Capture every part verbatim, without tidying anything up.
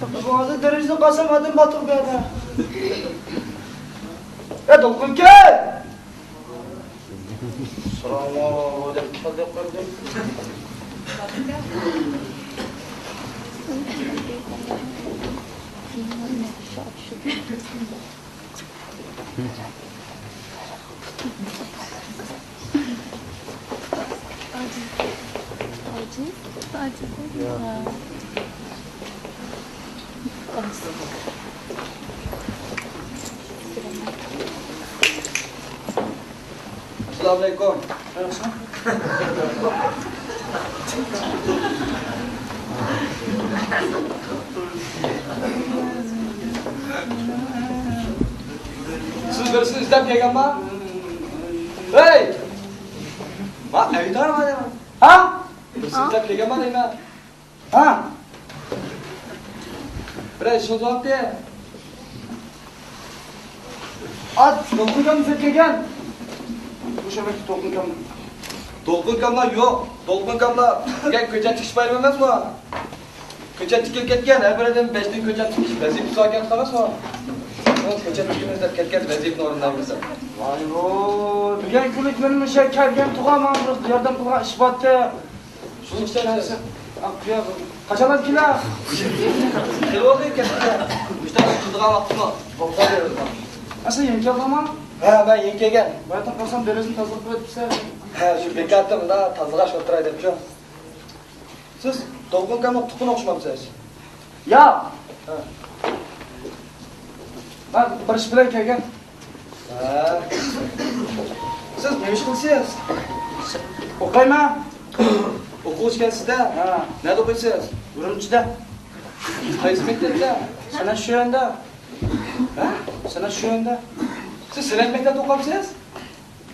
بۇ ھازىر دېرىزىدىن قارىسام، ئادەم بار بۇ يەردە. ئە، دولقۇنكەي! سالام دەپ قالدى. ئەسسالامۇئەلەيكۇم. سىز بىرسىنى ئىزدەپ كەلگەنما؟ ھەي! ما ئەيدارما دەيمەن. ھا؟ بىرسىنى ئىزدەپ كەلگەنما دەيمەن. ھا؟ بىرەر ئىشىڭىز بارمىدى؟ ئات، دولقۇنكام سۆز كەلگەن. مۇشۇ بەك دولقۇنكام. دولقۇنكاملار يوق. دولقۇنكاملار بۈگۈن كۆچەت تىكىش بايرىمى ئەمەسمۇ؟ كۆچەت تىكىپ كەتكەن، ھەر بىرىدىن بەشتىن كۆچەت تىكىش ۋەزىپىسى ئالغان ئەمەسمۇ؟ ئۇ كۆچەت تىكىمىز دەپ كەتكەن، ۋەزىپىنى ئورۇندايمىز دەپ. ۋاي ۋوي، بۈگۈن كۈنلۈك مېنىڭ مۇشۇ كەلگەن تۇغان ماڭا بىر ياردەم قىلغان ئىش بارتى. شۇنىڭ ئۈچۈن قاچانلار كېلە؟ خېلى بولدى كەتكىلى. مۇشۇنداق قىزىغان ۋاقتىمۇ توختاپ بېرىدۇ. ئە، سەن يېڭى كەلدىڭما؟ ھە، مەن يېڭى كەلگەن. باياتىن قارىسام، دېرىزىنى تازىلاپ قويۇپسەن. ھە، شۇ بىكاردا مۇنداق تازىلاش ئولتۇراي دەپ شۇ. سىز دولقۇنكامنىڭ تۇغقىنى ئوخشىمامسىز؟ ياق. ھە. مەن بىر ئىش بىلەن كەلگەن. ھە. سىز نېمە ئىش قىلىسىز؟ ئوقۇيمەن. ئوقۇغۇچى ئىكەنسىز-دە. ھە. نەدە ئوقۇيسىز؟ ئۈرۈمچىدە. قايسى مەكتەپتە؟ سەنئەت شۆيۈەندە. ھە؟ سەنئەت شۆيۈەندە. سىز سەنئەت مەكتەپتە ئوقۇمسىز؟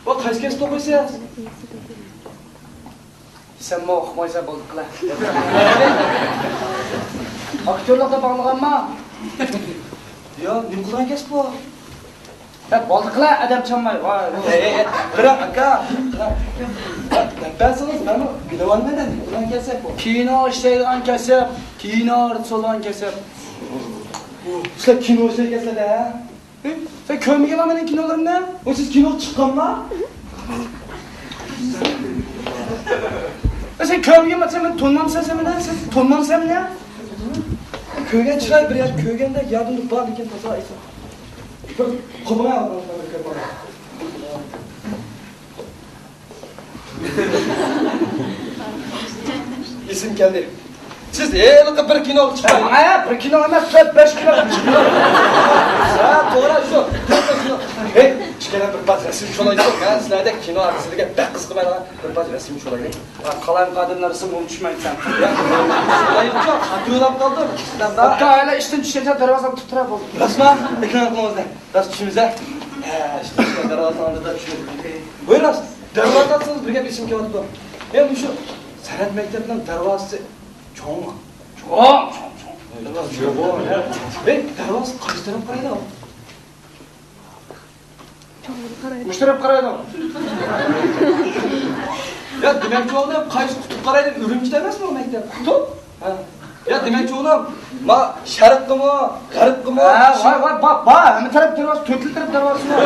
ۋە قايسى كەسىپتە ئوقۇيسىز؟ سەنمۇ ئۇقمايسەن، بولدى قىلە. ئاكتيورلۇق دەپ ئاڭلىغانما؟ يا، نېمە قىلغان كەسىپ بۇ؟ ھە، بولدى قىلە، ئادەم چانماي. ۋاي، ۋاي. ھەي، ھەي، بىراق، ئاكا، بىراق، دەپ بەرسىڭىز، مەنمۇ بىلىۋالىمەن، نېمە قىلغان كەسىپ بۇ؟ كىنو ئىشلەيدىغان كەسىپ، كىنو سولىغان كەسىپ. سىلەر كىنو ئىشلەيدىكەنسىلەر-دە، ھە؟ ھە؟ سەن كۆرمىگەنما مېنىڭ كىنولىرىمنى؟ ۋاي، سىز كىنوغا چىققانما؟ ھە، سەن كۆرمىگەنما، سەن مېنى تونۇمامسەن، سەن مېنى، سەن تونۇمامسەن مېنى؟ كۆرگەن چىراي بىر يەر، كۆرگەندەك يادىمدا بار لېكىن تازا ئېسىم. بىر قوبۇڭ ئاغرىپ كۆرۈپ باقاي. ئېسىم كەلدى. سىز ھېلىقى بىر كىنوغا چىققان. ھە، بىر كىنو ئەمەس، تۆت، بەش كىنو چىقتى. ھە، توغرا شۇ. تۆت، بەش كىنو. ھەي، ئىككىلەن بىر پاس رەسىم چولايسۇن. مەن سىلەردەك كىنو ئارتىسلىرىگە بەك قىزىقمايدىغان، بىر پاس رەسىم چولايلى. ھە، قالايمىقان ئادەملەر رەسىم ئۇنتۇشمايدىكەن. ھە، خاتىرىلەپ قالدىم. ئاكا، ھېلى ئىشتىن چۈشكەنچە دەرۋازا تۇتۇپ تۇرا بولدى. راستما؟ ئېكران قىلىڭىز. راست چۈشىمىز-ھە. ھە، ئىشتە دەرۋازىنىڭ ئالدىدا چۈشىمىز. ۋاي راست، دەرۋازا ئاتسىڭىز بىر گەپ ئېسىمگە كېلىۋاتىدۇ. ھە، مۇشۇ سەنئەت مەكتەپنىڭ دەرۋازىسى چوڭمۇ؟ چوڭ، چوڭ، چوڭ. دەرۋازا چوڭ. ھە، دەرۋازا قايسى تەرەپ قارايدۇ؟ مۇشۇ تەرەپ قارايدۇ. يا، دېمەكچى بولدۇم، قايسى قۇتۇپ قارايدۇ؟ ئۈرۈمچىدە ئەمەسمۇ مەكتەپ؟ قۇتۇپ؟ ھە. يا، دېمەكچى بولدۇم، ما شەرققىمۇ، غەربقىمۇ؟ ھە، ۋاي، ۋاي، با، با، ھەممە تەرەپ دەرۋازا، تۆت تەرەپ دەرۋازىسى بار.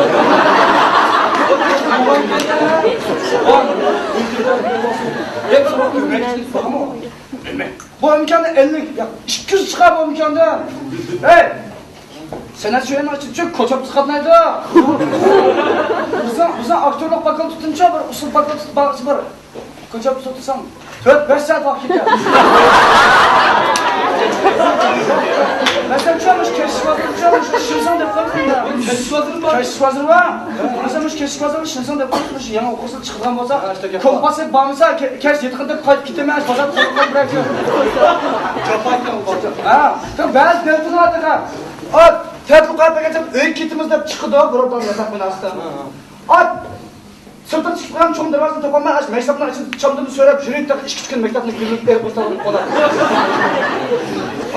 يا، بىر ئۈرۈمچى بارمۇ؟ بۇ ئىمكاندا ئەللىك، يا، ئىككى يۈز چىقار بۇ ئىمكاندا. ھەي! سەنئەت شۇ يەرنىڭ ئىچىدە چۈ كوچاپسىز قاتنايدۇ. بىزنىڭ، بىزنىڭ ئاكتيورلۇق فاكۇلتېتىنىچۇ بىر ئۇسسۇل فاكۇلتېت بارغۇچە بىر كوچاپسىز ئولتۇرساڭ، تۆت، بەش سائەت ۋاقىت كېتىدۇ. مەسىلەن، چۈ مۇشۇ كەشتىچى بازىرىچۇ مۇشۇ ئىشلىسەڭ دەپ قويدۇم. كەشتىچى بازىرى بار. كەشتىچى بازىرى بار. مەسىلەن، مۇشۇ كەشتىچى بازىرى ئىشلىسەڭ دەپ قويدۇم. مۇشۇ يېڭى ئوقۇغۇچىلار چىقىدىغان بولسا، كولخوز بارمىسا، كەچ يېتىغىن دەپ قايتىپ كېتىمەن، بازار قۇرۇق بىرەر كۈن. ھە، بەزى دەۋېتىڭلار. ئات، تەتۈر قايتىپ كەتسەم، ئۆيگە كېتىمىز دەپ چىقىدۇ، بۇرۇندا ياتاق بىناسىدا. ئات، سىرتىدىن چىقىپ قالغان چوڭ دەرۋازىنى تاپالماي، ئاشۇ مەشرەپنىڭ ئىچىدە چامدىن سۆرەپ يۈرۈپ، تېخى ئىككى كۈن مەكتەپنى كۈنلۈك ئېرىپ قالدى.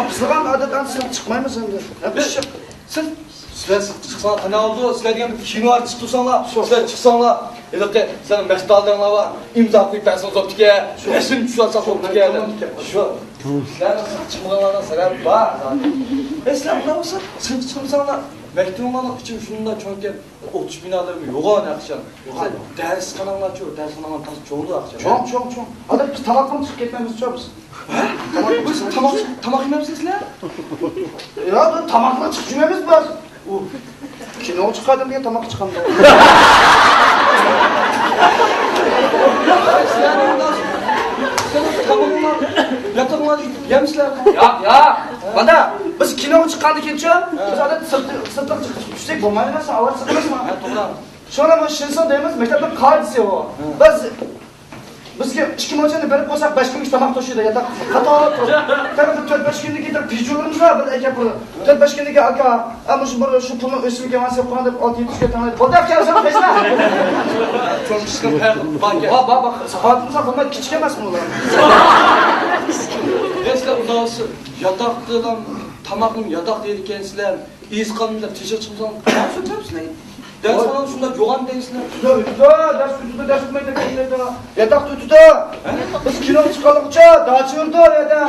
بىزلىغان ئادەت ئەمدى سىرتقا چىقمايمىز ئەمدى. ھە، بىز، سىز، سىلەر سىرتقا چىقساڭلار قانداق بولىدۇ؟ سىلەر دېگەن كىنو ئارتىسى تۇرساڭلار، سىلەر چىقساڭلار، ھېلىقى سىلەرنىڭ مەستانىلىرىڭلار بار، ئىمزا قويۇپ بەرسىڭىز بوپتىكەن، رەسىم چۈشۈرسەڭ بوپتىكەن. شۇ. سىلەرنىڭ سىرتقا چىقمىغانلارنىڭ سەۋەبى بار. ئەي، سىلەر ئۇنداق بولسا سىرتقا چىقمىساڭلار، مەكتىۋىڭلارنىڭ ئىچى شۇنداق چوڭكەن، ئوقۇتۇش بىنالىرىمۇ يوغان ئەخشەم. يوغان. دەرسخاناڭلارچۇ، دەرسخاناڭلار تازا چوڭدۇ ئەخشەم. چوڭ، چوڭ، چوڭ. ئادەم بىز تاماققىمۇ چىقىپ كەتمەيمىزچۇ بىز. ھە؟ بىز تاماق، تاماق يېمەمسىز سىلەر؟ يا، بىز تاماققا چىقىپ يۈرمەيمىز بىز. ئۇ كىنوغا چىققاندىن كېيىن تاماققا چىقامدۇ؟ سىلەر تامىقىڭلار، ياتىقىڭلار يەمسىلەر. ياق، ياق. مانا، بىز كىنوغا چىققاندىن كېيىنچۇ، بىز ئادەتتە سىرت-، سىرتقا چىقىپ چۈشسەك بولمايدۇ ئەمەسمۇ، ئاۋارە سىرتىمىزمۇ؟ ھە، توغرا. شۇڭا بۇ شىنسۇ دەيمىز، مەكتەپنىڭ قائىدىسى ئۇ. ھە. بىز، بىزگە ئىككى موچەننى بېرىپ قويساق، بەش كۈنگىچە تاماق توشىيدۇ، ياتاق قاتار تۇرۇپ. تەرەپتە تۆت-بەش كۈندىن كېيىن تۇرۇپ پىژۇلىرىمىز بار، بىر ئەكەپ بىر. تۆت-بەش كۈندىن كېيىن، ئاكا، ئە، مۇشۇ بىر شۇ پۇلنىڭ ئۆسۈمى كەلگەن سېلىپ قويغان دەپ ئالتە يەتتە كۈنگە تەڭلەيدۇ. بولدى، ئەكەلسەڭ قايسىلا. چوڭ كىشىلىك پەرق باركەن. بار، بار، بار. ساخاۋىتىمىز بولماي كىچىك ئەمەس بۇلار. ئەسلى ئۇنداق ياتاقتىلا، تاماقنى ياتاقتا يەيدىكەنسىلەر. ئىز قالمىدى دەپ تېشىغا چىقمىساڭ، دەرس ئۆتەمسىلەر؟ دەرس ئالامسىز شۇنداق يوغان دەيسىلەر. شۇنداق ئۆتىدۇ، دەرس ئۆتىدۇ، دەرس ئۆتمەيدۇ، دەرس ئۆتمەيدۇ. ياتاقتا ئۆتىدۇ. بىز كىنو چىققانلىقىچە داچا يۈرىدۇ يەردە.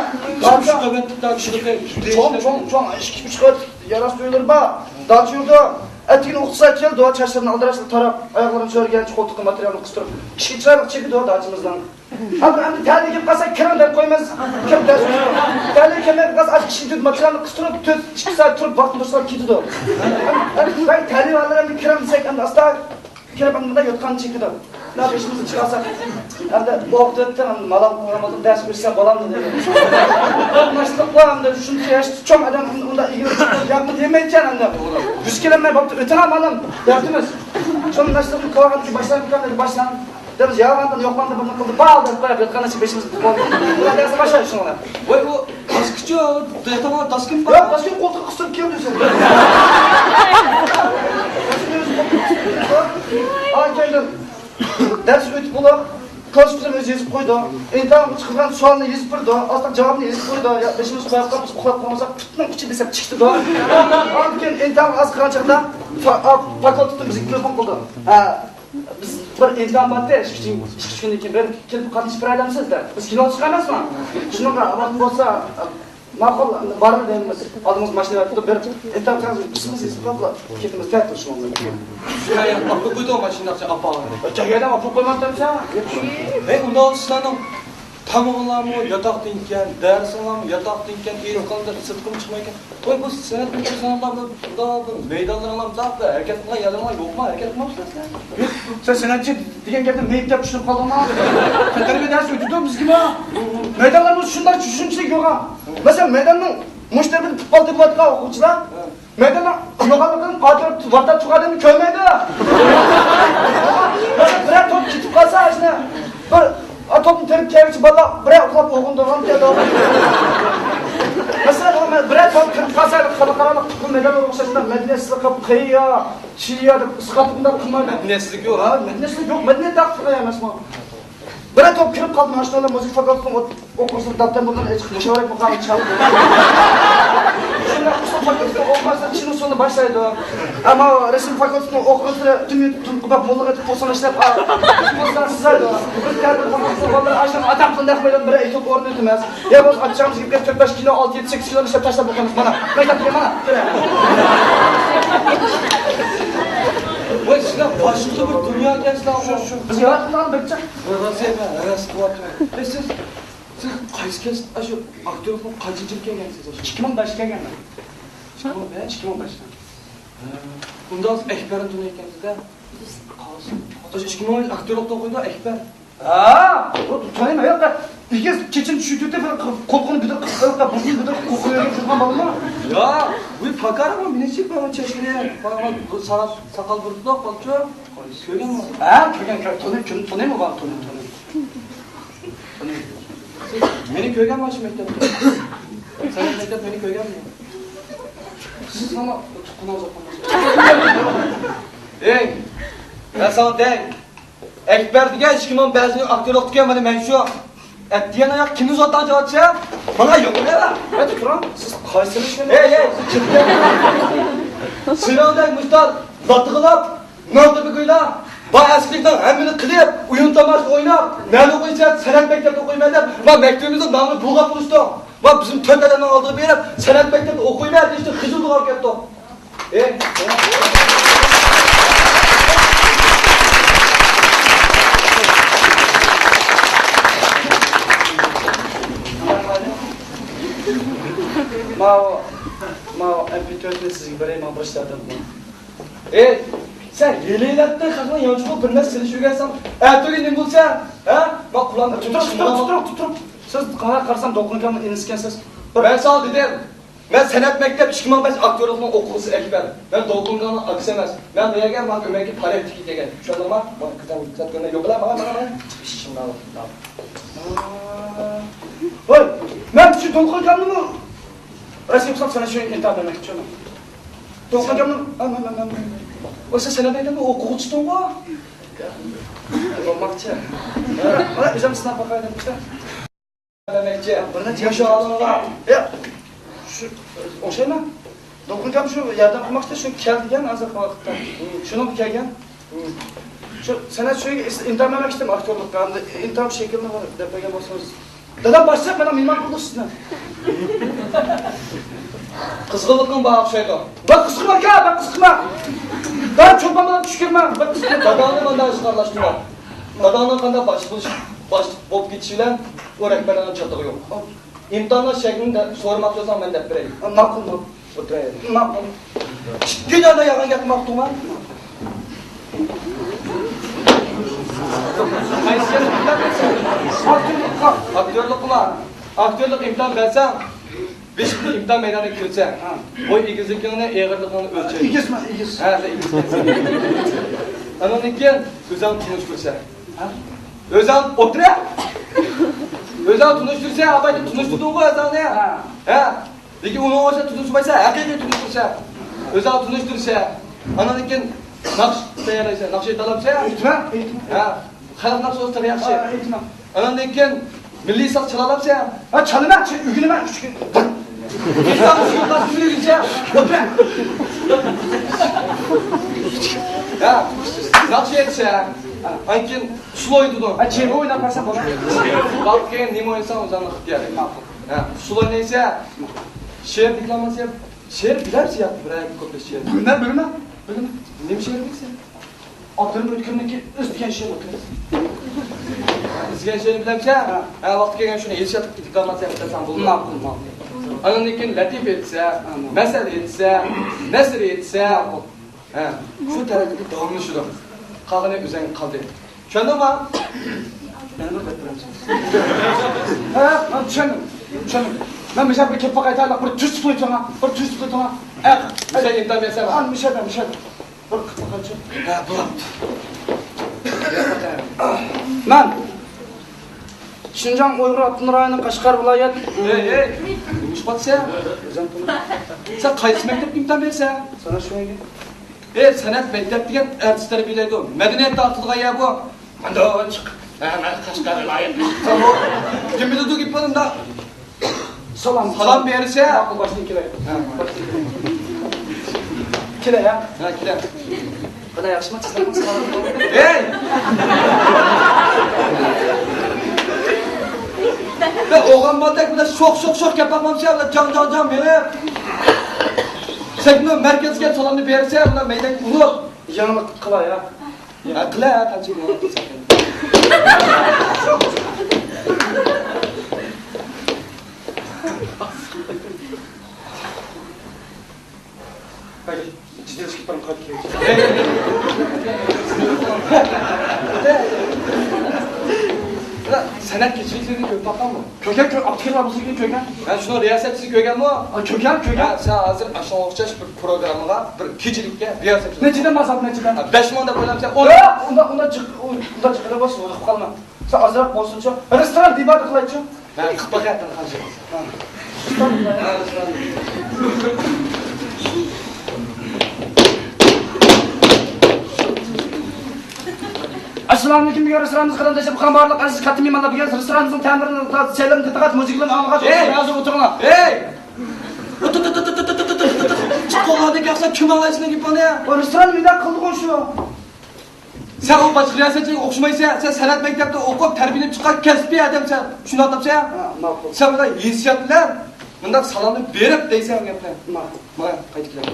چوڭ، چوڭ، چوڭ، ئىككى، ئۈچ قات ياراس ئۆيلىرى بار. داچا يۈرىدۇ. ئەتىگىنى ئوقۇتقۇچى كېلىدۇ، چاچلىرىنى ئالدىراش تاراپ، ئاياغلىرىنى شۆرىگەنچە قولتۇققا ماتېرىيالنى قىستۇرۇپ، ئىشىكى چىرايلىق چېكىدۇ داچىمىزنىڭ. ھازىر ئەمدى تەلىيى كېلىپ قالسا، كىرىڭ دەپ قويىمىز. كىرىپ دەرس ئۆتىدۇ. تەلىيى كەلمەي قالسا، ئاشۇ ئىشىكنى تۇتۇپ، ماتېرىيالنى قىستۇرۇپ، تۆت، ئىككى سائەت تۇرۇپ، ۋاقتىنى توسۇپ كېتىدۇ. ئەمدى، ئەمدى، تەلىيى بارلار ئەمدى كىرىڭ دېسەك، ئەمدى ئاستا كىرىپ، ئەمدى مۇنداق يوتقاننى چېكىدۇ. مۇنداق بېشىمىزنى چىقارساق، ئەمدى بوپتۇ، ئەمدى مالام قىلغان بولسام، دەرس بېرسە بولامدۇ دېدى. ناشتىلىق بار ئەمدى، شۇنچە ياشتا چوڭ ئادەم ئۇنداق ئىگىلىك ياقمۇ دېمەيدىكەن ئەمدى. يۈز كېلەلمەي بوپتۇ، ئۆتۈڭ مالام، دەردىمىز. شۇنى ناشتىلىقنى قىلغاندىن كېيىن باشلامدىكەن دېدى، باشلام. دەپ يالغاندىن يوقلاندى بىرنى قىلدى، بال دەپ قويۇپ ياتقان ئىشى بېشىمىزغا قوندى. ئۇلار دەرسكە باشلايدۇ شۇڭلار. ۋاي، ئۇ داسكىچۇ، دەتاغا داسكىم بار. ياق، داسكىنى قولتۇققا قىستۇرۇپ كىيىۋېتىسەن. ئاي كەلدىم. دەرس ئۆتۈپ بولۇپ، كالىچ بىلەن ئۆزى يېزىپ قويىدۇ. ئىمتىھان چىقىدىغان سوئالنى يېزىپ بېرىدۇ. ئاستىغا جاۋابنى يېزىپ قويىدۇ. يا، بېشىمىز قويۇپ قاپمىز، ئۇخلاپ قالمىساق، پۇتنىڭ ئۇچى دېسەپ چىقىدۇ. ئاندىن كېيىن ئىمتىھان ئاز قالغان چاغدا فا-، ئا، فاكۇلتېتتىن بىزگە تېلېفون قىلدى. ھە، بىز بىر ئىمتىھان بارتى، ئىككى، ئىككى كۈندىن كېيىن بېرىپ كېلىپ قاتنىشىپ بېرەلەمسىز دەپ. بىز كىنو چىقارمىزمۇ؟ شۇنىڭغا ۋاقىت بولسا، ماقۇل، بارىمىز دەيمىز. ئالدىمىزغا ماشىنا ياتىدۇ، بېرىپ ئىمتىھان چىقىرىمىز، بىزمۇ يېزىپ قويۇپلا كېتىمىز، تەتۈر شۇنىڭ بىلەن. شۇ يەردە ئاپىرىپ قويدۇ ماشىنا ئاپا. كەلگەندە ئاپىرىپ قويماپتىمسەن؟ ھەي، ئۇنداق سىلەرنىڭ تامىقىڭلارمۇ ياتاقتىن ئىكەن، دەرسىڭلارمۇ ياتاقتىن ئىكەن، ئېرىقىڭلار سىرتقىمۇ چىقمايدىكەن. ۋاي، بۇ سەنئەت مۇشۇ سەنئەتلەر بۇ، بۇنداق بىر مەيدانلىرىڭلار، بۇنداق بىر ھەرىكەت قىلغان يەرلىرىڭلار يوقما؟ ھەرىكەت قىلماپسىلەر سىلەر. سەن سەنئەتچى دېگەن گەپنى مېيىپ دەپ چۈشىنىپ قالدىڭما؟ سەن تەربىيە دەرسى ئۆتىدۇ بىزگىمۇ. مەيدانلار بۇ شۇنداق چۈشىنىشلىك يوغان. مەسىلەن، مەيداننىڭ مۇشۇ تەرىپىدە پۇتبول تېپىۋاتقان ئوقۇغۇچىلار مەيداننىڭ يوغانلىقىنى ئادەم ۋارتا تۇرغان ئادەمنى كۆرمەيدۇ. مەسىلەن، بىرەر توپ كېتىپ قالسا، ئاشۇنى بىر، ئا، توپنى تېرىپ كەلگۈچى بالىلار بىرەر ئۇخلاپ ئويغىنىدىغان كەلدى. مەسىلەن، بىرەر توپ كىرىپ قالسا، خەلقئارالىق پۇتبول مەيدانلىرىغا ئوخشاش شۇنداق مەدەنىيەتسىزلىك قىلىپ، خىيا، شىيا دەپ ئىسقاتىپ بۇنداق قىلمايدۇ. مەدەنىيەتسىزلىك يوق. ھە، مەدەنىيەتسىزلىك يوق، مەدەنىيەت تەقدىرى ئەمەسمۇ. بىرەر توپ كىرىپ قالدى، ماشىنىلار مۇزىكا فاكۇلتېتىنىڭ ئوقۇغۇچىلىرى داپتەر بۇلىرىنى ئېچىپ، مۇشاۋىرە قىلغان چالدى. شۇنداق ئۇسسۇل فاكۇلتېتىنىڭ ئوقۇغۇچىلىرى چىن ئۇسسۇلنى باشلايدۇ. ئەمما رەسىم فاكۇلتېتىنىڭ ئوقۇغۇچىلىرى تۈنۈگۈن تۇنۇققا بەك موللىق ئېتىپ پوسان ئىشلەپ، پوسان سىزايدۇ. بىز تەبىر فاكۇلتېتىنىڭ بالىلىرى ئاشۇنداق ئادەم قىلىپ نەق مەيداندا بىر ئېيتىپ ئورۇن ئۆتىمىز. يا بولمىسا ئاچچىقىمىز كېلىپ كەتسە، تۆت بەش كىنو، ئالتە يەتتە سەككىز كىنونى ئىشلەپ تاشلاپ بولىمىز. مانا، مەكتەپتە مانا. ۋاي، سىلەر باشقىچە بىر دۇنيا ئىكەنسىلەر. شۇ، شۇ. بىز ياراتقان بەك جىق. ھەۋەس قىلىۋاتىمەن. ئەي، سىز، سىز قايسى كەسىپ؟ ئاشۇ ئاكتيورلۇققا قانچىنچى يىل كەلگەنسىز ئاشۇ؟ ئىككى مىڭ بەش كەلگەنمەن. ئىككى مىڭ بەش؟ ئىككى مىڭ بەش. ھە. ئۇنداق ئەكبەرنى تونۇيدىكەنسىز-دە. ئاشۇ ئىككى مىڭ ئاكتيورلۇق ئوقۇيدۇ ئەكبەر. ھە، ئۇ تونۇيمەن. ياق، ئېگىز چېچىنى چۈشۈرتۈۋېتىپ، قۇلىقىنى بىدىر قىلىپ، بۇرنىنى بىدىر قىلىپ، قۇلىقىنى يۆگەپ يۈرگەن بالىمۇ؟ ياق، بۇ پاكارمۇ مېنى چېكىپ، چاچلىرى، ساقال بۇرۇتلۇق بالىچۇ. كۆرگەنمۇ؟ ھە، كۆرگەن، كۆرگەن. تونۇي-، تونۇيمەن، تونۇيمەن، تونۇيمەن. سىز مېنى كۆرگەنمۇ شۇ مەكتەپتە؟ سەن مەكتەپ مېنى كۆرگەنمۇ؟ سىز مانا تۇغقىنىڭىز ئوقۇمىسىز. ئەي، مەن ساڭا دەي. ئەكبەر دېگەن ئىككى مىڭ بەشىنچى ئاكتيورلۇقتىكەن، مانا مەن شۇ. ئەتىگەن ئاياق كىمنى زوتان چالچە؟ مانا يوق نېمە؟ ھە، تۇرۇڭ. سىز قايسىنى ئىشلەيمەن؟ ئەي، ئەي، سىز كىمدە؟ سېنىڭدەك مۇشتار لاتىغىلاپ، نان تېپىگۈيلا، بار ئەسكىلىكنىڭ ھەممىنى قىلىپ، ئويۇن تاماشا ئويناپ، نەدە ئوقۇيسەن، سەنئەت مەكتەپتە ئوقۇيمەن دەپ، ما مەكتىپىمىزنىڭ نامىنى بۇلغاپ قويۇشتۇڭ. ما بىزمۇ تۆت ئادەمنىڭ ئالدىغا بېرىپ، سەنئەت مەكتەپتە ئوقۇيمەن دېيىشتىن خىجىل بولغان كەتتۇق. ئېي. ماۋۇ، ماۋۇ ئەم پى تۆتنى سىزگە بېرەي، ماڭا بىر ئىشلەردىن. ئېي، سەن ھېلىلەردىن خەقنىڭ يانچۇقىغا بىر نەرسە سېلىشىپ يۈرگەنسەن، ئەتىگە نېمە بولسا، ھە؟ ما قۇلام تۇتۇپ، تۇتۇپ، تۇتۇپ، تۇتۇپ، تۇتۇپ. سىز قاراپ قارىسام، دولقۇن ئاكامنىڭ ئىنىسى ئىكەنسىز. مەن ساڭا دېدىم، مەن سەنئەت مەكتەپ ئىككى مىڭ بەش ئاكتيورلۇقنىڭ ئوقۇغۇچىسى ئەكبەر. مەن دولقۇن ئاكامنىڭ ئاكىسى ئەمەس. مەن بۇ يەرگە ماڭا ئۆمەككە پارا ئېلىپ كەلگەن. چۈشەندىڭما؟ ماڭا كۆزۈڭ كۆرسەتكىنىڭ يوق، ماڭا، ماڭا، ماڭا. ۋاي، مەن شۇ دولقۇن ئاكامنىمۇ رەسىم قىلسام، سەن شۇ ئىنتايىن بەرمەكچى. دولقۇن ئاكامنىڭ، ئا، مانا، مانا، مانا. ئۇ سەن سەنئەت مەكتەپنىڭ ئوقۇغۇچىسىڭغۇ؟ بولماقچى. مانا ئۆزۈم سىناپ باقاي دەپتۇ. دېمەكچى، بىر نەچچە ياش ئالىمغا، يا، شۇ، ئوخشايمەن. دولقۇن ئاكام شۇ ياردەم قىلماقچى، شۇ كەل دېگەن ھازىرقى ۋاقىتتا. شۇنىڭغا كەلگەن. شۇ سەنئەت شۇ ئىنتايىن مەن كېتىم ئاكتيورلۇققا، ئەمدى ئىنتايىن شەكىلنى دەپ بەرگەن بولسىڭىز. دادام باشلىق، مانا مېھمان قىلدۇق سىزنى. قىزغىنلىقىڭ بار ئوخشايدۇ. بەك قىزىقىمەنكەن، بەك قىزىقىمەن. دادام چولپان بىلەن چۈش كۆرمەڭ، بەك قىزىقىمەن. داداڭنى مانداق ئىشقا ئارىلاشتۇرما. داداڭنىڭ قانداق باشلىق بولۇش، باشلىق بولۇپ كېتىشى بىلەن ئۇ رەھبەرلەرنىڭ چاتىقى يوق. ئىمتىھاننىڭ شەكلىنى دە-، سورىماقچى بولساڭ، مەن دەپ بېرەي. ماقۇل، ماقۇل. ئولتۇرايلى. ماقۇل. ئىككى دانە يالغان گەپنى ماقۇلما؟ ئاكتيورلۇققا. ئاكتيورلۇققا ئىمتىھان بەرسەڭ، بېشىڭنى ئىمتىھان مەيدانىغا كىرسە، ھە، بوي ئېگىزلىكىڭنى، ئېغىرلىقىڭنى ئۆلچەيدۇ. ئېگىزمەن، ئېگىز. ھە، سەن ئېگىزكەنسەن. ئاندىن كېيىن ئۆزۈڭنى تونۇشتۇرسەن. ھە؟ ئۆزۈڭ ئولتۇر. ئۆزۈڭ تونۇشتۇرسەن، ئاپاينى تونۇشتۇردۇڭغۇ ئۆزۈڭنى. ھە. ھە؟ لېكىن ئۇنىڭ ئۆزى تونۇشتۇرمايسەن، ھەقىقىي تونۇشتۇرسەن. ئۆزۈڭ تونۇشتۇرسەن. ئاندىن كېيىن ناخشا تەييارلايسەن، ناخشا ئېيتالامسەن؟ ئېيتىمەن، ئېيتىمەن. ھە. خەلق ناخشىسى تېخى ياخشى. ھە، ئېيتىمەن. ئاندىن كېيىن مىللىي ساز چالالامسەن؟ ھە، چالىمەن، چ-، ئۆگىنىمەن ئۈچ كۈن. ئىنسان مۇشۇ ناخشىنى ئۆگىنىشى. ھە، ناخشا ئېيتىسەن. ئاندىن كېيىن ئۇسسۇل ئوينىتىدۇ. ھە، چېۋە ئويناپ بەرسەم بولىدۇ. بالىلىق كېيىن نېمە ئوينىساڭ ئۆزۈڭنىڭ ئىختىيارى. ھە، ئۇسسۇل ئوينايسەن. شېئىر دېكلاماتسىيە، شېئىر بىلەمسەن ياكى بىرەر كۇپلېت شېئىر؟ بىلىمەن، بىلىمەن، بىلىمەن. نېمە شېئىر بىلىسەن؟ ئابدۇرېھىم ئۆتكۈرنىڭكى ئۆزى دېگەن شېئىرنى ئوقۇيمىز. ئىزدىگەن شېئىرنى بىلەمسەن؟ ھە. ھە، ۋاقتى كەلگەن شۇنى ھېسسىيات دېكلاماتسىيە قىلساڭ بولىدۇ. ماقۇل، ماقۇل. ئاندىن كېيىن لەتىپە ئېيتسا، ھە، ماقۇل. مەسەل ئېيتسا، نەسر ئېيتسا. ماقۇل. ھە، شۇ تەرەپتىكى داۋاملىشىدۇ. قالغىنى ئۆزۈڭگە قالدى. چۈشەندىڭما؟ يەنە بىر قېتىم. ھە، مەن چۈشەندىم. چۈشەندىم. مەن مۇشۇ يەرگە كېلىپ باقاي، بىر تۈرۈس پۇلى تۇرغان، بىر تۈرۈس پۇلى تۇرغان. ئە، مۇشۇ يەردە ئىمتىھان بەرسەم. ھە، مۇشۇ يەردە، مۇشۇ يەردە. بىر قىلىپ باقايچۇ. ھە، بولامدۇ. مەن شىنجاڭ ئۇيغۇر ئاپتونوم رايونى قەشقەر ۋىلايەت. ھەي، ھەي، نېمە ئىش قىلىۋاتىسەن؟ ئۆزۈڭ تونۇش. سەن قايسى مەكتەپتە ئىمتىھان بېرىسەن؟ سانا شۇ يەرگە. ئەي، سەنئەت مەكتەپ دېگەن ئارتىس تەربىيەلەيدۇ. مەدەنىيەتتە ئارتىدىغان يەر بۇ. ماندۇ چىق. ھە، مەن قەشقەر ۋىلايەت. كىم بىلىدۇ گېپىڭنى؟ سالام. سالام بېرىسەن. ماقۇل، باشتىن كېلەي. ھە. باشتىن كېلەي. كېلەي، ھە؟ ھە، كېلە. قانداق، ياخشىمۇ؟ تېزلەپ سالام. ھەي! بىر ئوغلانماندەك بىلەن شوخ، شوخ، شوخ گەپ باقمامسەن، بىلەن جاڭ، جاڭ، جاڭ بېرىپ. سەن مەركەزگە سالامنى بېرىسەن، بىلەن مەيدەڭگە ئۇرۇپ. يېڭىلىق قىلاي، ھە؟ ھە، قىلە، قانچە يېڭىلىق قىلساڭ. ھەي، جىددىيلىشىپ بارماي قايتىپ كېلىڭ. سەنئەت كېچىلىكلىرىنى كۆرۈپ باققانمۇ؟ كۆرگەن، كۆر-، ئاپتىكىلار مۇزىكىنى كۆرگەن. ھە، شۇنىڭ رىياسەتچىسىنى كۆرگەنمۇ؟ ھە، كۆرگەن، كۆرگەن. ھە، سەن ھازىر ئاشۇنىڭغا ئوخشاش بىر پروگراممىغا، بىر كېچىلىككە رىياسەتچى. نەچچىدىن باسام، نەچچىدىن؟ ھە، بەش مىڭ دەپ ئويلامسەن، ئون. ھە، ئۇنداق، ئۇنداق جىق-، ئۇنداق جىقىدە بولسا، ئۇنداق قىلىپ قالىمەن. سەن ئازراق بولسۇنچۇ. رېستوران دېباتى قىلايچۇ. ھە، قىلىپ باقە، قانچە. ھە. ئەسسالامۇئەلەيكۇم، بۈگۈن رېستورانىمىزغا قەدەم تەشرىپ قىلغان بارلىق ئەزىز قاتتىق مېھمانلار، بۈگۈن رېستورانىمىزنىڭ تەملىرىنى، سەيلىرىنى تېتىغاچ، مۇزىكىلارنى ئاڭلىغاچ، ھەي! ھازىر ئولتۇرۇڭلار. ھەي! قولغادەك ياقسا كىم ئاڭلايسەن گېپىڭنى؟ رۇسلان مۇنداق قىلدىغۇ شۇ. سەن ئۇ باشقا رىياسەتچىگە ئوخشىمايسەن. سەن سەنئەت مەكتەپتە ئوقۇپ، تەربىيەلىنىپ چىققان كەسپىي ئادەمسەن. شۇنداق دەپسەن. ھە، ماقۇل. سەن مۇنداق ھېسسىيات بىلەن مۇنداق سالامنى بېرىپ دەيسەن گەپنى. ماقۇل. مانا، قايتىپ كېلەي.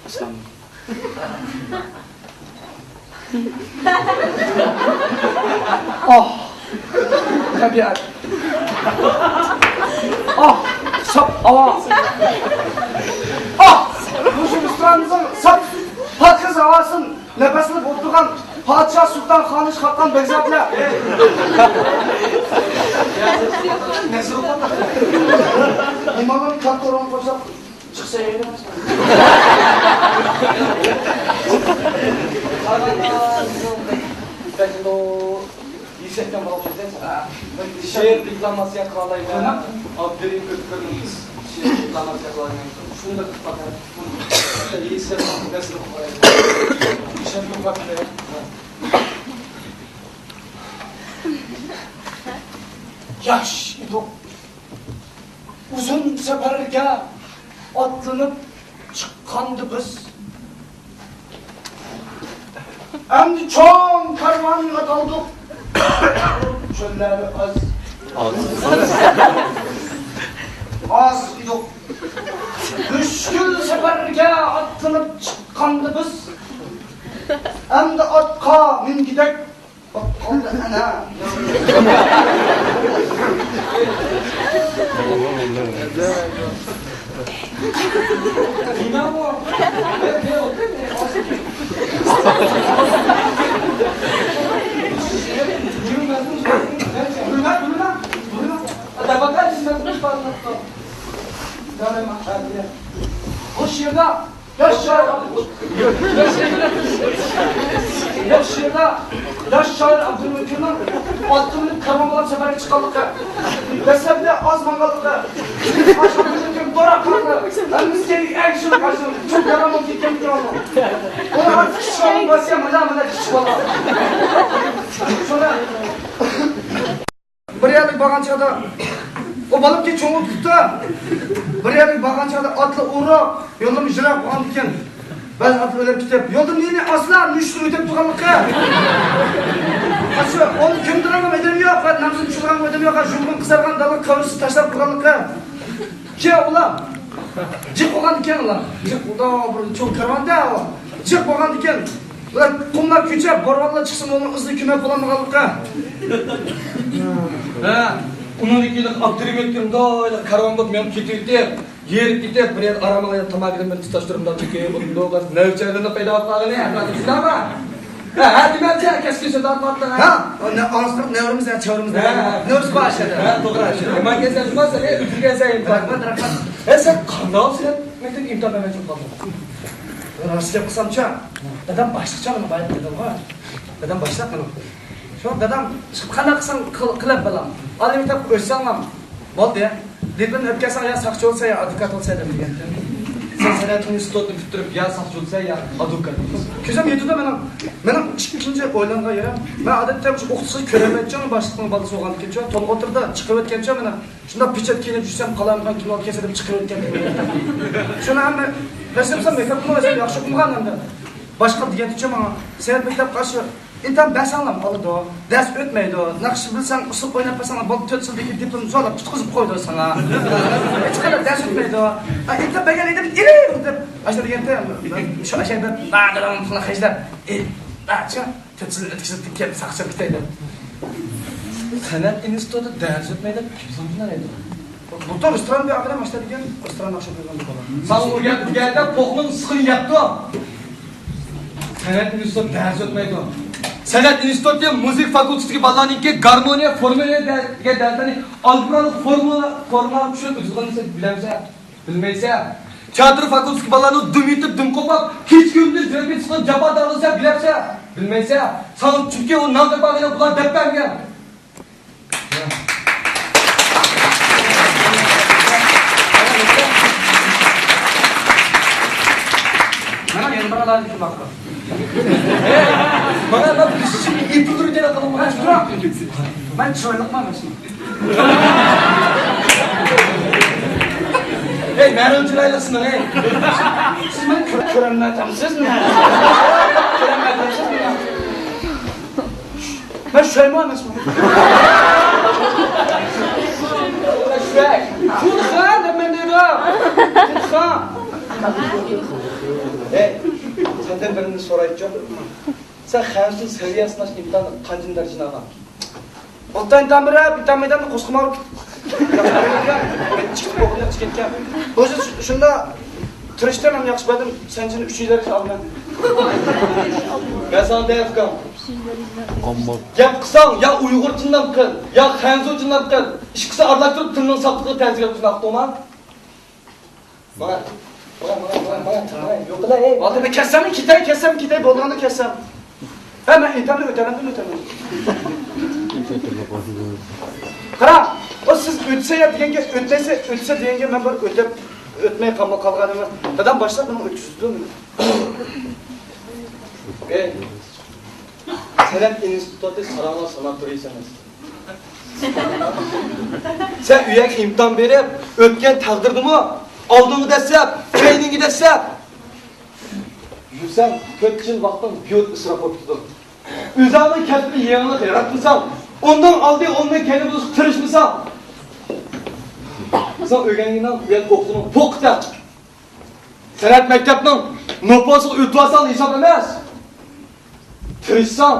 ئەسسالامۇ. ئاھ، تەبىئەت. ئاھ، ساپ ھاۋا. ئاھ، مۇشۇ رېستورانىمىزنىڭ ساپ پاكىز ھاۋاسىدىن نەپەسلىنىپ ئولتۇرغان پادىشاھ، سۇلتان، خانىش، خاقان، بەگزادىلەر. ئىمامىم كاتتا ئورۇن قوشاق. چىقسا يەيدۇ. يېسەككەن بالا ئوخشايسەن. شېئىر دېكلاماتسىيە قىلالايمەن. ئابدۇرېھىم ئۆتكۈرنىڭ شېئىر دېكلاماتسىيە قىلالايمەن. شۇنداق ئىتتىپاق. يېسەك نەسىر قىلالايمەن. ئىشەندىم بەك. ياش ئىدۇق. ئۇزۇن سەپەرگە ئاتلىنىپ چىققاندا بىز، ئەمدى چوڭ كارۋانغا ئاتالدۇق. چۆللەردە ئاز، ئاز ئىدۇق. مۈشكۈل سەپەرگە ئاتلىنىپ چىققاندا بىز، ئەمدى ئاتقا مىنگۈدەك بولۇپ قالدى ئەنە. بۇ شېئىردا ياش شائىر، ياش شېئىردا ياش شائىر ئابدۇرېھىم ئۆتكۈرنىڭ ئاتقا مىنىپ كارۋان بولاپ سەپەرگە چىققانلىقى، دەسلەپتە ئاز ماڭغانلىقى، ئاشۇ ئابدۇرېھىم ئۆتكۈر دوراپ قالدى. ھەممىسىگە ئەگىشىپ قاچتى. چوڭ كارۋان بولۇپ كەتكەن ئىكەن ئۇ. ئۇنىڭ ئارىسى كىچىك بولغان بولسا، مانا، مانا كىچىك بولغان. شۇڭا بىر يەرلىك بارغان چاغدا، ئۇ بالىمكى چوڭ بولۇپ كېتىپتۇ. بىر يەرلىك بارغان چاغدا ئاتلار ئورۇق، يوللىرىمۇ يىراق بولغاندىكىن، بەزى ئاتلار ئۆلۈپ كېتىپ، يولدا مېنى ئاسلا مۈشۈكلەر ئۆتۈپ تۇرغانلىقى. ئاشۇ ئۇنى كۆمىدىغان ئادەم يوق، نامىزىنى چۈشۈرىدىغان ئادەم يوق، ژۇمغۇن قىزارغان دالا كاۋىسى تاشلاپ تۇرغانلىقى. كېيىن ئۇلار جىق بولغاندىكىن، ئۇلار جىق، ئۇدا بىر چوڭ كارۋاندا ئۇلار جىق بولغاندىكىن، ئۇلار قۇملار كۆچۈپ، بارغانلار چىقسىمۇ ئۇنىڭ ئىزىنى كۆمۈپ بولالمىغانلىقى. ھە، ئۇنىڭدىن كېيىن ئابدۇرېھىم ئۆتكۈر مۇنداق كارۋان بولۇپ مېڭىپ كېتىۋېتىپ، ھېرىپ كېتىپ، بىر يەردە ئارام ئالغان تاماكىدىن بىر تۇتاشتۇرۇپ مۇنداق چېكىپ ئولتۇرىدۇ، نەۋچەرلىرىنى پەيدا قىلىپ قالغىنى، ھە، دېمەمچە، كەسكىن سۆز ئارتماپتۇ. ھە، ئاڭلىساق نەۋرىمىز، چاۋرىمىز، ھە، نەۋرىسى بار ئىشلەردە. ھە، توغرا. يامان كەلسە، يامان سەن، ئۆتۈر كەلسە، رەھمەت، رەھمەت. ھە، سەن قانداق سەن مەكتەپ ئىمتىھان بەرمەكچى بولۇپ قالدىڭ؟ راست گەپ قىلسامچۇ، دادام باشلىقچۇ، مانا بايا دېدىمغۇ. دادام باشلىق مېنىڭ. شۇڭا دادام، قانداق قىلساڭ قىل، قىلىپ بالام. ئالىي مەكتەپكە ئۆتسەڭلام بولدى. دىپلومنى ئېلىپ كەلسەڭ يا ساقچى بولىسەن يا ئادۋوكات بولىسەن دەپ دېگەنتى. سەن سەنئەت ئىنستىتۇتىنى پۈتتۈرۈپ يا ساقچى بولىسەن يا ئادۋوكات. كۆزۈم يېتىدۇ مېنىڭ. مېنىڭ ئىككىنچى ئويلانغان يېرىم، مەن ئادەتتە مۇشۇ ئوقۇتقۇچىلىق كۆرەلمەيدىچۇ، باشلىقنىڭ بالىسى بولغاندىكىنچۇ، تولغا ئوتتۇرىدا چىقىۋەتكەنچۇ مېنىڭ. شۇنداق پېچەت كىيىنىپ يۈرسەم قالايمىقان كىنوغا كەتسە دەپ چىقىرىۋەتكەن. شۇنى ھەممە رەسىم سالماي كەپتىمۇ، رەسىم ياخشى ئوقۇمىغان ئەمدى. باشقا دېگەنتىچۇ ماڭا، سەنئەت مەكتەپ قارشى ئىمتىھان بەرسەڭلام بولىدۇ، دەرس ئۆتمەيدۇ، ناخشا بىلسەڭ، ئۇسسۇل ئويناپ بەرسەڭ، بولدى، تۆت يىلدىكى دىپلومنى زورلاپ تۇتقۇزۇپ قويىدۇ ساڭا. ھېچقانداق دەرس ئۆتمەيدۇ. ئا، ئىمتىھان بەرگەن ئىدىم، ئېلىڭ دەپ ئاشۇ دېگەنتى، شۇ ئاشۇ دەپ، دادىلىرىم پۇلنى خەجلەپ، ئى، داچا. تۆت يىل ئۆتكۈزۈپ كەپ ساقچىلىق كۈتەيدۇ. سەنئەت ئىنستىتۇتىدا دەرس ئۆتمەيدۇ، كىم ساڭا دەيدۇ؟ بۇلتۇر رېستوران بىر ئادەم ئاشتا دېگەن، رېستوران ئاخشام قويغان بۇ بالا. ساڭا ئۇ گەپ دېگەندە پوقنىڭ سىقىنى يەپتۇ. سەنئەت ئىنستىتۇتى دەرس ئۆتمەيدۇ. سەنئەت ئىنستىتۇتى مۇزىكا فاكۇلتېتىدىكى بالىلارنىڭكى گارمونىيە، فورمۇلە دە-، دېگەن دەرسلەرنى ئالگېبرالىق فورمۇلا، فورمۇلا چۈشىنىپ ئۆتىدىغىنىنى سەن بىلەمسەن؟ بىلمەيسەن. تىياتىر فاكۇلتېتىدىكى بالىلارنىڭ دۈم يېتىپ، دۈم قوپۇپ، كېچە كۈندۈز رېپېتىتسىيە قىلىپ جاپا تارتىدۇ، سەن بىلەپسەن؟ بىلمەيسەن. ساڭا چۈنكى ئۇ نان تاپالىغان بۇلار دەپ بەرگەن. مانا يەنە بىر ئالاھىدە شۇنداق. مانا، مانا، بىر ئىشىكنى يېپىلدۇرۇپ كەينى قىلىڭ. مەن چىرايلىقمەن مەن. ھەي، مەنۇ چىرايلىقسىنىڭ، ھەي. سىز مېنى كۆرەلمەيتەمسىزمۇ؟ كۆرەلمەيتەمسىزمۇ؟ مەن چۈشەيمۇ ئەمەسمۇ؟ چۈشەي. خۇدخان دەپ مەن دەيدۇ. خۇدخان. ھەي، سەندىن بىرنى سورايچۇ. سەن خەنزۇ سەۋىيە سىناش ئىمتىھانىنى قانچىنچى دەرىجىنى ئالغان؟ ئالتىنچى ئىمتىھان بېرىپ، ئىمتىھان مەيدانىدا قورسىقىم ئاغرىپ كېتىپ، چىقىپ بولغىنى چىقىپ كەتكەن. ئۆزى شۇ-، شۇنداق تىرىشتىم ھەم ياخشى بەردىم، سەنچىنى ئۈچىنچى دەرىجە ئالىمەن. مەن ساڭا دەي ئۇكام. گەپ قىلساڭ، يا ئۇيغۇرچىنى قىل، يا خەنزۇچىنى قىل. ئىككىسى ئارىلاشتۇرۇپ تىلنىڭ ساپلىقىغا تەسىر كەلتۈرسۇن، ئاقتۇڭما؟ ماڭا، ماڭا، ماڭا، ماڭا، ماڭا، يوق قىلاي، ھەي. بولدى، مەن كەتسەممۇ كېتەي، كەتسەممۇ كېتەي، بولىدىغاندا كەتسەم. ھە، مەن ئېيتامدۇ، ئۆتەمەن دېمە، ئۆتەمەن. قارا، ئۇ سىز ئۆتسە يا دېگەنگە، ئۆتمەيسە، ئۆتسە دېگەنگە مەن بىر ئۆتەپ، ئۆتمەي قالما-، قالغانىمنى. دادام باشلاپ مېنى ئۆتكۈزدى مېنى. ئەي، سەنئەت ئىنستىتۇتى ساراڭلار ساناپ تۇرىسىڭىز. سەن ئۆيەگە ئىمتىھان بېرىپ، ئۆتكەن تەقدىردىمۇ، ئالدىڭغا دەسسەپ، كەينىڭگە دەسسەپ يۈرسەڭ، تۆت يىل ۋاقتىڭ بىھۇدە ئىسراپ بولۇپ كېتىدۇ. ئۆزۈڭنىڭ كەسپىدە يېڭىلىق ياراتمىساڭ، ئۇنىڭ ئالدى، ئۇنىڭ كەينى بولۇشقا تىرىشمىساڭ، سەن ئۆگەنگىنىڭ، ئۆگەنگەن ئوقۇشۇڭنىڭ پوقى تەق. سەنئەت مەكتەپنىڭ نوپۇسىغا ئۆتۈۋالساڭ ھېساب ئەمەس. تىرىشساڭ،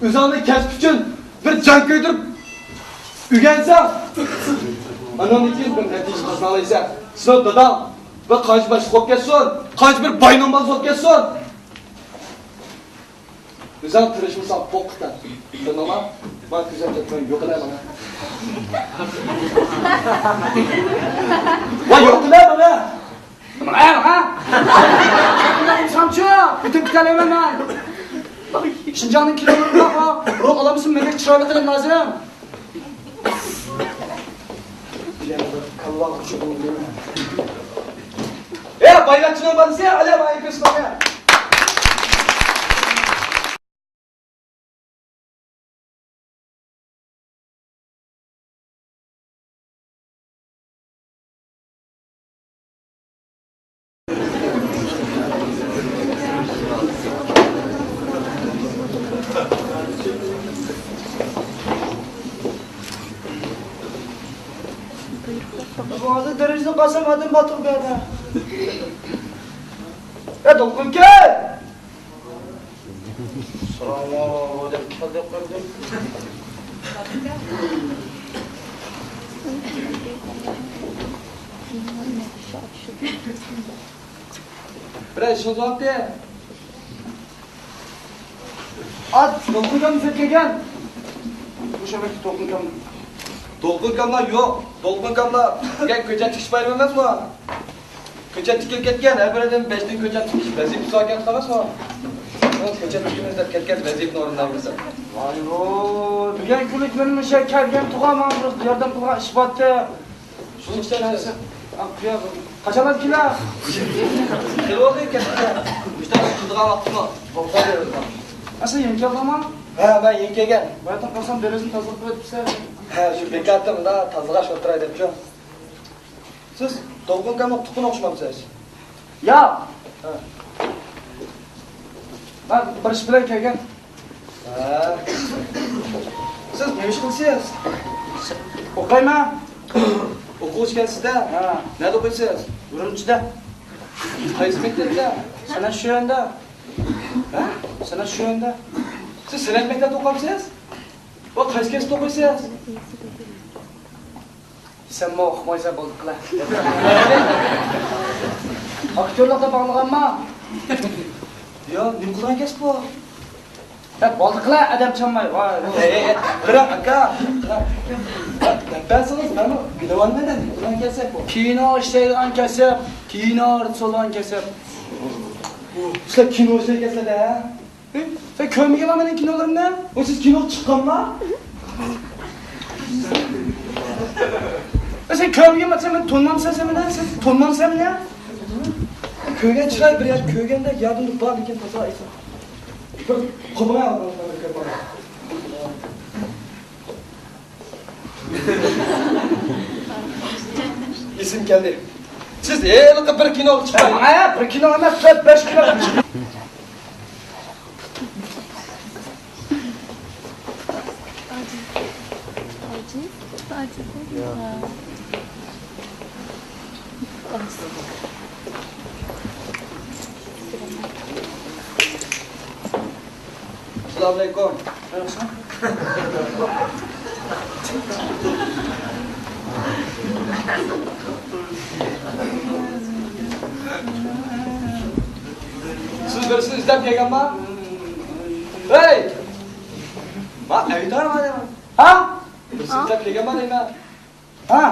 ئۆزۈڭنى كەسىپ ئۈچۈن بىر جان كۆيدۈرۈپ ئۆگەنسەڭ، ئاندىن كېيىن بىر نەتىجە قازىنالايسەن. سېنىڭ داداڭ بىر قانچە باشلىق بولۇپ كەتسۇن، قانچە بىر باينىڭ بالىسى بولۇپ كەتسۇن. ئۆزۈڭ تىرىشمىساڭ، پوققا تەق. شۇنداقمۇ؟ ماڭا كۆزۈڭ تەگمەي يوقىلە ماڭا. ۋاي، يوقىلە ماڭا! ماڭا، ماڭا! سامچۇ! ئۆتۈپ كېتەلەيمەن مەن! شىنجاڭنىڭ كىنولىرىدا روھ ئالامىسى مەندەك چىرايلىق قىلىپ لازىم. ئە، بايۋەچچىنىڭ بالىسى، ئەلە، بايا كۆرسىتىڭ. بۇ ھازىر دېرىزىدىن قارىسام، ئادەم باتۇر بۇ يەردە. ئە، دولقۇن ئاكا! سالام ئەلەيكۇم دەپ كەل دەپ قويدۇم. بىرەر ئىشىڭىز بارمىدى؟ ئات، دولقۇن ئاكام ئىزدەپ كەلگەن. مۇشۇ ئەمەس، دولقۇن ئاكام. دولقۇن ئاكاملار يوق. دولقۇن ئاكاملار بۈگۈن كۆچەت تىكىش بايرىمى ئەمەسمۇ؟ كۆچەت تىكىپ كەتكەن، ھەر بىرىدىن بەش دىن كۆچەت تىكىش ۋەزىپىسى بار ئىكەن، قارىسىڭىز. كۆچەت تىكىمىز دەپ كەتكەن، ۋەزىپىنى ئورۇندايمىز دەپ. ۋاي ۋوي، بۈگۈن كۈنلۈك مېنىڭ مۇشۇ يەرگە كەلگەن تۇغان ماڭا بىر ياردەم قىلغان ئىش بارتى. شۇنىڭ ئۈچۈن قاچانلار كېلە؟ خېلى بولدى كەتكىلى. مۇشۇنداق قىلىدىغان ۋاقتىمۇ بولسا بېرىدۇ. ئە، سەن يېڭى كەلدىڭمۇ؟ ھە، مەن يېڭى كەلگەن. باياتىن قارىسام دېرىزىنى تازىلاپ قويۇپسەن. ھە، شۇ بىكاردا مۇنداق تازىلىغاچ ئولتۇراي دەپچۇ. سىز دولقۇن ئاكامنىڭ تۇغقىنى ئوخشىمامسىز؟ ياق. ھە. مەن بىر ئىش بىلەن كەلگەن. ھە. سىز نېمە ئىش قىلىسىز؟ ئوقۇيمەن. ئوقۇغۇچى ئىكەنسىز-دە. ھە. نەدە ئوقۇيسىز؟ ئۈرۈمچىدە. قايسى مەكتەپتە؟ سەنئەت شۆيۈەندە. ھە؟ سەنئەت شۆيۈەندە. سىز سەنئەت مەكتەپتە ئوقۇمسىز؟ ۋە قايسى كەسىپتە ئوقۇيسىز؟ سەنمۇ ئۇقمايسەن، بولدى قىلە. ئاكتيورلۇق دەپ ئاڭلىغانما؟ يا، نېمە قىلغان كەسىپ بۇ؟ يا، بولدى قىلە، ئادەم چانماي. ۋاي، ۋاي. ئەي، ئەي، ئەي، بىراق، ئاكا، بىراق. دەپ بەرسىڭىز، مەنمۇ بىلىۋالىمەن، نېمە قىلغان كەسىپ بۇ؟ كىنو ئىشلەيدىغان كەسىپ، كىنو رېژىسسورلىغان كەسىپ. سىلەر كىنو ئىشلەيدىكەنسىلەر-دە، ھە؟ ھە؟ سەن كۆرمىگەنلا مېنىڭ كىنولىرىمنى؟ ۋاي، سىز كىنوغا چىققانما؟ ھە، سەن كۆرمىگەنما، سەن مېنى تونۇمامسەن، سەن مېنى؟ سەن تونۇمامسەن مېنى؟ كۆرگەن چىراي بىر يەردە كۆرگەندەك يادىمدا بار، لېكىن تازا ئېسىم. ئېسىم كەلدى. سىز ھېلىقى بىر كىنوغا چىقماڭ. ھە، بىر كىنو ئەمەس، تۆت، بەش كىنو. ئەسسالامۇئەلەيكۇم. سىز بىرسىنى ئىزدەپ كەلگەنما؟ ھەي! ما ئەيدارما دەيمەن. ھا؟ بىرسىنى ئىزدەپ كەلگەنما دەيمەن. ھا؟